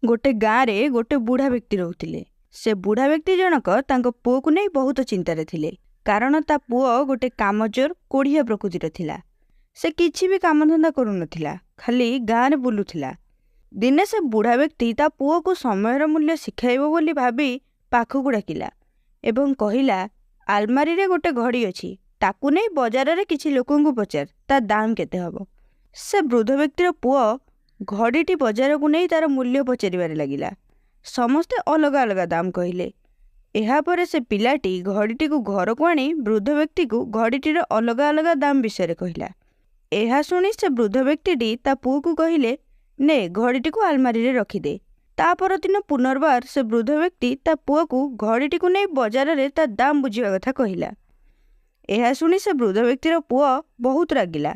ଗୋଟେ ଗାଁରେ ଗୋଟେ ବୁଢ଼ା ବ୍ୟକ୍ତି ରହୁଥିଲେ। ସେ ବୁଢ଼ା ବ୍ୟକ୍ତି ଜଣକ ତାଙ୍କ ପୁଅକୁ ନେଇ ବହୁତ ଚିନ୍ତାରେ ଥିଲେ, କାରଣ ତା ପୁଅ ଗୋଟେ କାମଚୋର କୋଢ଼ିଆ ପ୍ରକୃତିର ଥିଲା। ସେ କିଛି ବି କାମଧନ୍ଦା କରୁନଥିଲା, ଖାଲି ଗାଁରେ ବୁଲୁଥିଲା। ଦିନେ ସେ ବୁଢ଼ା ବ୍ୟକ୍ତି ତା ପୁଅକୁ ସମୟର ମୂଲ୍ୟ ଶିଖାଇବ ବୋଲି ଭାବି ପାଖକୁ ଡାକିଲା ଏବଂ କହିଲା, ଆଲମାରିରେ ଗୋଟେ ଘଡ଼ି ଅଛି, ତାକୁ ନେଇ ବଜାରରେ କିଛି ଲୋକଙ୍କୁ ପଚାର ତା ଦାମ କେତେ ହେବ। ସେ ବୃଦ୍ଧ ବ୍ୟକ୍ତିର ପୁଅ ଘଡ଼ିଟି ବଜାରକୁ ନେଇ ତାର ମୂଲ୍ୟ ପଚାରିବାରେ ଲାଗିଲା। ସମସ୍ତେ ଅଲଗା ଅଲଗା ଦାମ କହିଲେ। ଏହାପରେ ସେ ପିଲାଟି ଘଡ଼ିଟିକୁ ଘରକୁ ଆଣି ବୃଦ୍ଧ ବ୍ୟକ୍ତିକୁ ଘଡ଼ିଟିର ଅଲଗା ଅଲଗା ଦାମ ବିଷୟରେ କହିଲା। ଏହା ଶୁଣି ସେ ବୃଦ୍ଧ ବ୍ୟକ୍ତିଟି ତା ପୁଅକୁ କହିଲେ, ନେ ଘଡ଼ିଟିକୁ ଆଲମାରିରେ ରଖିଦେ। ତା ପରଦିନ ପୁନର୍ବାର ସେ ବୃଦ୍ଧ ବ୍ୟକ୍ତି ତା ପୁଅକୁ ଘଡ଼ିଟିକୁ ନେଇ ବଜାରରେ ତା ଦାମ ବୁଝିବା କଥା କହିଲା। ଏହା ଶୁଣି ସେ ବୃଦ୍ଧ ବ୍ୟକ୍ତିର ପୁଅ ବହୁତ ରାଗିଲା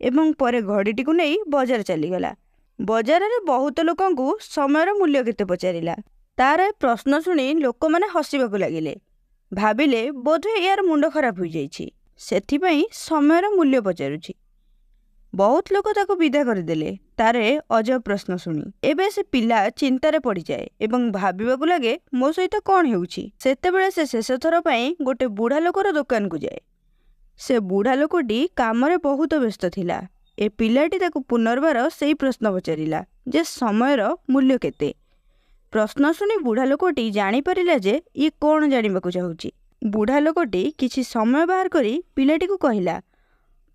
ଏବଂ ପରେ ଘଡ଼ିଟିକୁ ନେଇ ବଜାର ଚାଲିଗଲା। ବଜାରରେ ବହୁତ ଲୋକଙ୍କୁ ସମୟର ମୂଲ୍ୟ କେତେ ପଚାରିଲା। ତାର ଏ ପ୍ରଶ୍ନ ଶୁଣି ଲୋକମାନେ ହସିବାକୁ ଲାଗିଲେ। ଭାବିଲେ ବୋଧହୁଏ ଏହାର ମୁଣ୍ଡ ଖରାପ ହୋଇଯାଇଛି, ସେଥିପାଇଁ ସମୟର ମୂଲ୍ୟ ପଚାରୁଛି। ବହୁତ ଲୋକ ତାକୁ ବିଦା କରିଦେଲେ ତାର ଏ ଅଜବ ପ୍ରଶ୍ନ ଶୁଣି। ଏବେ ସେ ପିଲା ଚିନ୍ତାରେ ପଡ଼ିଯାଏ ଏବଂ ଭାବିବାକୁ ଲାଗେ, ମୋ ସହିତ କ'ଣ ହେଉଛି। ସେତେବେଳେ ସେ ଶେଷଥର ପାଇଁ ଗୋଟେ ବୁଢ଼ା ଲୋକର ଦୋକାନକୁ ଯାଏ। ସେ ବୁଢ଼ା ଲୋକଟି କାମରେ ବହୁତ ବ୍ୟସ୍ତ ଥିଲା। ଏ ପିଲାଟି ତାକୁ ପୁନର୍ବାର ସେଇ ପ୍ରଶ୍ନ ପଚାରିଲା ଯେ ସମୟର ମୂଲ୍ୟ କେତେ। ପ୍ରଶ୍ନ ଶୁଣି ବୁଢ଼ା ଲୋକଟି ଜାଣିପାରିଲା ଯେ ଇଏ କ'ଣ ଜାଣିବାକୁ ଚାହୁଁଛି। ବୁଢ଼ା ଲୋକଟି କିଛି ସମୟ ବାହାର କରି ପିଲାଟିକୁ କହିଲା,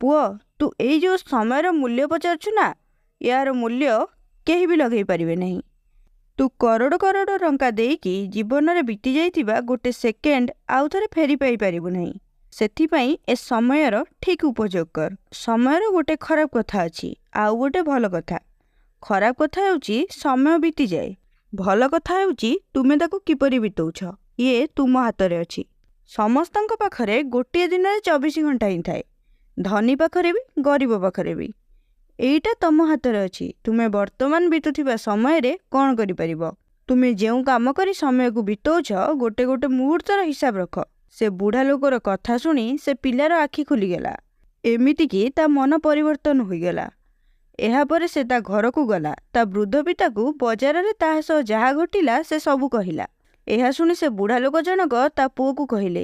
ପୁଅ, ତୁ ଏଇ ଯେଉଁ ସମୟର ମୂଲ୍ୟ ପଚାରୁଛୁ ନା, ଏହାର ମୂଲ୍ୟ କେହି ବି ଲଗାଇ ପାରିବେ ନାହିଁ। ତୁ କରୋଡ଼ କରୋଡ଼ ଟଙ୍କା ଦେଇକି ଜୀବନରେ ବିତି ଯାଇଥିବା ଗୋଟେ ସେକେଣ୍ଡ ଆଉ ଥରେ ଫେରି ପାଇପାରିବୁ ନାହିଁ। ସେଥିପାଇଁ ଏ ସମୟର ଠିକ୍ ଉପଯୋଗ କର। ସମୟର ଗୋଟେ ଖରାପ କଥା ଅଛି ଆଉ ଗୋଟେ ଭଲ କଥା। ଖରାପ କଥା ହେଉଛି ସମୟ ବିତିଯାଏ, ଭଲ କଥା ହେଉଛି ତୁମେ ତାକୁ କିପରି ବିତଉଛ, ଇଏ ତୁମ ହାତରେ ଅଛି। ସମସ୍ତଙ୍କ ପାଖରେ ଗୋଟିଏ ଦିନରେ 24 ଘଣ୍ଟା ହିଁ ଥାଏ, ଧନୀ ପାଖରେ ବି ଗରିବ ପାଖରେ ବି। ଏଇଟା ତମ ହାତରେ ଅଛି, ତୁମେ ବର୍ତ୍ତମାନ ବିତୁଥିବା ସମୟରେ କ'ଣ କରିପାରିବ। ତୁମେ ଯେଉଁ କାମ କରି ସମୟକୁ ବିତଉଛ, ଗୋଟେ ଗୋଟେ ମୁହୂର୍ତ୍ତର ହିସାବ ରଖ। ସେ ବୁଢ଼ା ଲୋକର କଥା ଶୁଣି ସେ ପିଲାର ଆଖି ଖୋଲିଗଲା, ଏମିତିକି ତା ମନ ପରିବର୍ତ୍ତନ ହୋଇଗଲା। ଏହାପରେ ସେ ତା ଘରକୁ ଗଲା। ତା ବୃଦ୍ଧ ପିତାକୁ ବଜାରରେ ତା ସହ ଯାହା ଘଟିଲା ସେ ସବୁ କହିଲା। ଏହା ଶୁଣି ସେ ବୁଢ଼ା ଲୋକ ଜଣକ ତା ପୁଅକୁ କହିଲେ,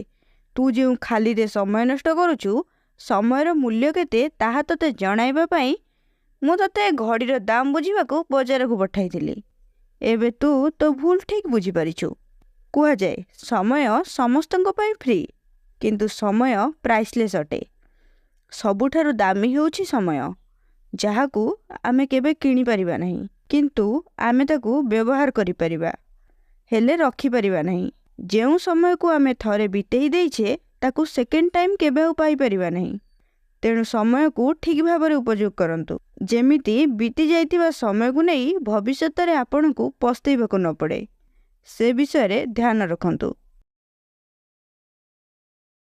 ତୁ ଯେଉଁ ଖାଲିରେ ସମୟ ନଷ୍ଟ କରୁଛୁ, ସମୟର ମୂଲ୍ୟ କେତେ ତାହା ତୋତେ ଜଣାଇବା ପାଇଁ ମୁଁ ତୋତେ ଘଡ଼ିର ଦାମ ବୁଝିବାକୁ ବଜାରକୁ ପଠାଇଥିଲି। ଏବେ ତୁ ତୋ ଭୁଲ ଠିକ୍ ବୁଝିପାରିଛୁ। କୁହାଯାଏ ସମୟ ସମସ୍ତଙ୍କ ପାଇଁ ଫ୍ରି, କିନ୍ତୁ ସମୟ ପ୍ରାଇସଲେସ୍ ଅଟେ। ସବୁଠାରୁ ଦାମୀ ହେଉଛି ସମୟ, ଯାହାକୁ ଆମେ କେବେ କିଣିପାରିବା ନାହିଁ, କିନ୍ତୁ ଆମେ ତାକୁ ବ୍ୟବହାର କରିପାରିବା, ହେଲେ ରଖିପାରିବା ନାହିଁ। ଯେଉଁ ସମୟକୁ ଆମେ ଥରେ ବିତେଇ ଦେଇଛେ ତାକୁ ସେକେଣ୍ଡ ଟାଇମ୍ କେବେ ଆଉ ପାଇପାରିବା ନାହିଁ। ତେଣୁ ସମୟକୁ ଠିକ୍ ଭାବରେ ଉପଯୋଗ କରନ୍ତୁ, ଯେମିତି ବିତି ଯାଇଥିବା ସମୟକୁ ନେଇ ଭବିଷ୍ୟତରେ ଆପଣଙ୍କୁ ପସ୍ତେଇବାକୁ ନ ପଡ଼େ, ସେ ବିଷୟରେ ଧ୍ୟାନ ରଖନ୍ତୁ।